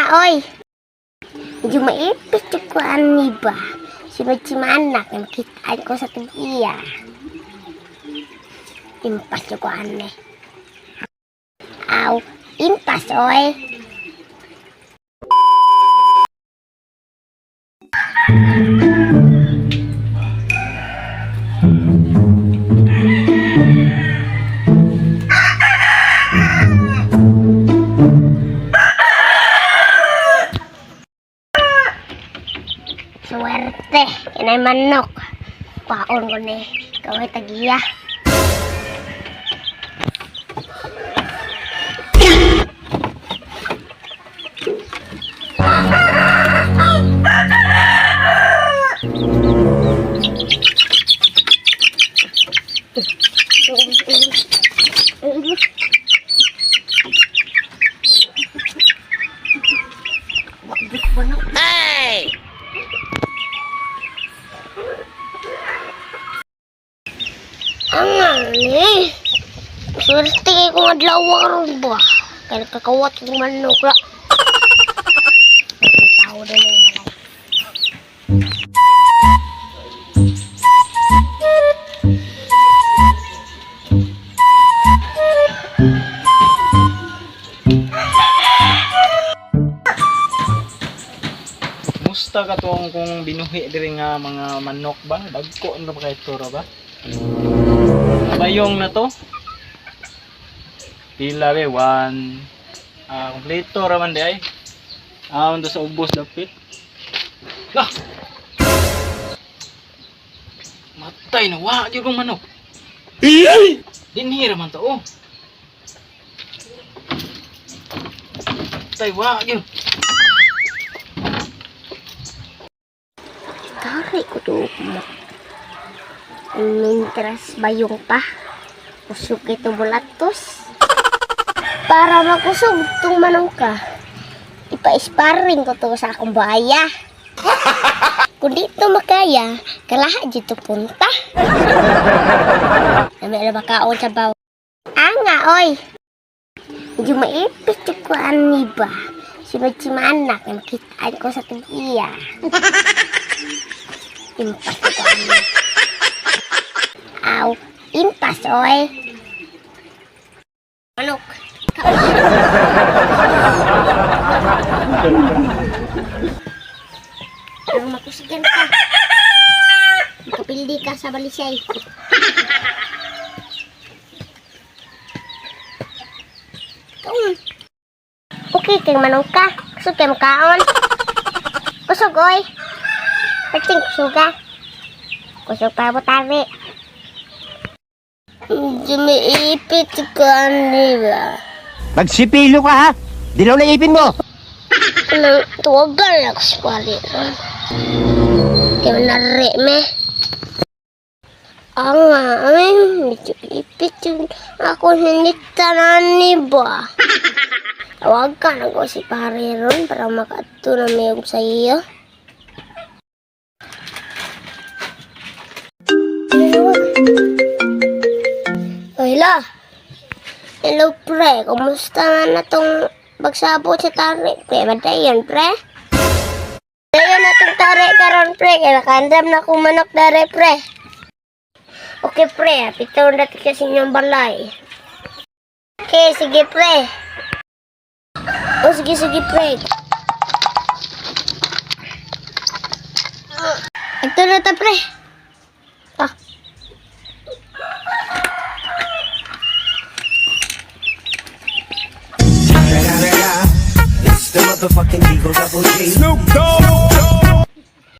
oy. Medyo maipit yung kuan ni ba. Sunod si Manak, nakitaan ko sa tugiya. Impas yung kuan ni. Aw, impas, oy. Swerte, kinay manok. Kwaon ko ni, kaway tagiya. Ang ni. Swerte kay kung adlaw karon ba. Kay nakakawat kong manok ra. May tao din ang balay. Musta ka tong kung binuhi diri nga mga manok ba? Dagko na ba kay tura ba? Bayong na to. Pila be one. Ah, kompleto ra man di ay. Ah, undo sa ubos dapit. Lah. Matay na wa gyud kong manok. Dinhi ra man to oh. Matay wa gyud. Tari ko to mo. Mintras bayong pa. Kusog ito bulatos. Para makusog tong manong ka. Ipa-sparring ko to sa akong baya. Kung dito makaya, kalaha dito punta. Nami na makaon sa baw. Anga, oy. Medyo maipit yung kuan ni ba. Sunod si Manak, nakitaan ko sa tugiya. Impas ko ano. Aw, impas, oy. Manok. Pero makusigan ka. Makapildi ka sa balisay. Kaon. Okay, kay manong ka. Kusog kay makaon. Kusog, oy. Perting kusog ka. Kusog pa mo tari. Jumiipit ka nila. Magsipilo ka ha! Dilaw na ipin mo! Nang tuwagan ako sa pari. Kaya nari me. Ang ay, medyo ipit yung ako hinitanan ni ba. Tawag ka na ko si pare ron para makaadto na may sa iyo. Hello. Hello, pre. Kumusta man na tong pagsabot sa tari? Pre, madayon, pre. Dayon na tong tari karon, pre. Kaya nakandam na akong manok dare, pre. Okay, pre. Pitaw na kasi inyong balay. Okay, sige, pre. O, sige, sige, pre. Ito na ta, pre. Ah. It's the motherfucking Eagle Double G. Snoop Dogg.